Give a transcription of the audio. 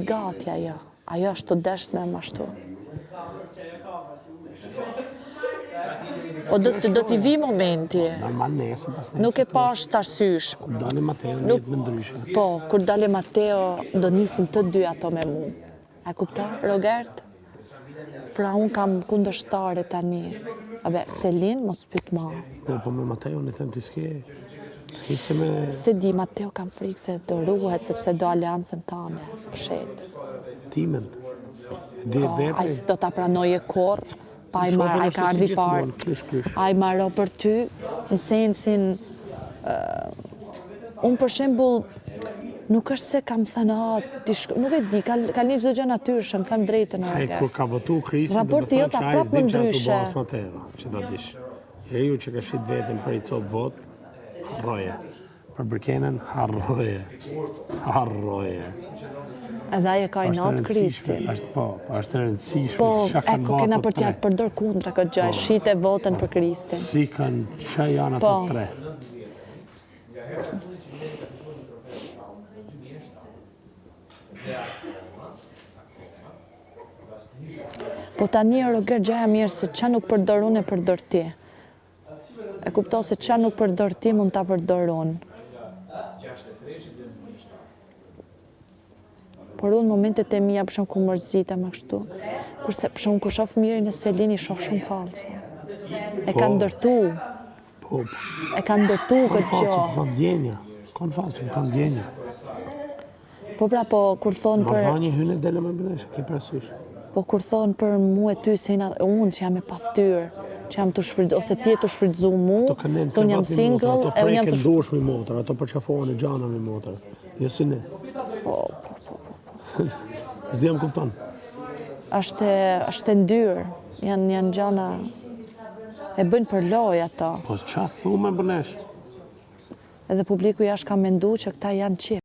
Gati ajo, ajo është tu desht me më ashtu. Po do të do t'i vi momenti. Normal nesër pas nesër. Nuk e pash tash sysh. Kur dali Mateo, nuk me ndryshe. Po, kur dali Mateo, do nisin të dy ato me mu. A kupton, Rogert? Pra unë kam kundërshtare tani. Abe, Selin, mos pyt ma. Po, po me Mateo, në them ti s'ke, s'ke pse me... S'e di, Mateo kam frikë se do ruhet, sepse do aleancën tane, fshet. Timen. Di po, vetë. Ai s'do ta pranoje kurrë, pa i marrë, ai ka ardhi parë. Ai marro për ty, në sensin, unë për shembull, nuk është se kam thënë, a, ti shko, nuk e di, ka, ka një çdo gjë natyrshëm, them drejtën. Ai, kur ka votu Kristi, do Raporti të jot thonë që ai prapë s'din më që atë ndryshe. bo as Mateo, që ta dish. Njeriu që ka shit veten për i copë vot, harroje. Për Brikenen, harroje. Harroje. Edhe ai e ka Po, është e inat rëndësishme, Kristin. është po, po është e rëndësishme, Po, çka e kanë ko bërë kena ato për t'ja tre. përdor kundra këtë gjë, e shite votën për Kristin. Si kanë, qa janë ato Po. tre? Po tani Roger gjëja mirë se ça nuk përdor unë e përdor ti. E kupto se ça nuk përdor ti mund ta përdor unë. Por unë momentet e mia për shembull kur mërzitem ashtu, kurse për shembull kur shoh Mirin e Selin i shoh shumë falso. E kanë Po. ndërtu, Po, po. e kanë ndërtu Kanë këtë falso, gjë. po kanë ndjenja. Kanë falso, po kanë ndjenja. Po pra, po kur thonë për Marrëdhënie hynë e dele me bënesh, ke parasysh. Po kur thonë për mu e ty se jena unë që jam e paftyrë, që jam të shfryt, ose ti je të shfrytëzu mu, Ato kënen se unë jam krevat mi motër, single, ato e unë jam preken të dush mi motër, ato përqafohen e gjana mi motër. Jo si ne. Po, po, po, po. po. S'di jam kupton. Është është e ndyrë, janë janë gjana e bëjnë për lojë ato. Po ça thu me bënesh? Edhe publiku jashtë ka mendu që këta janë çift.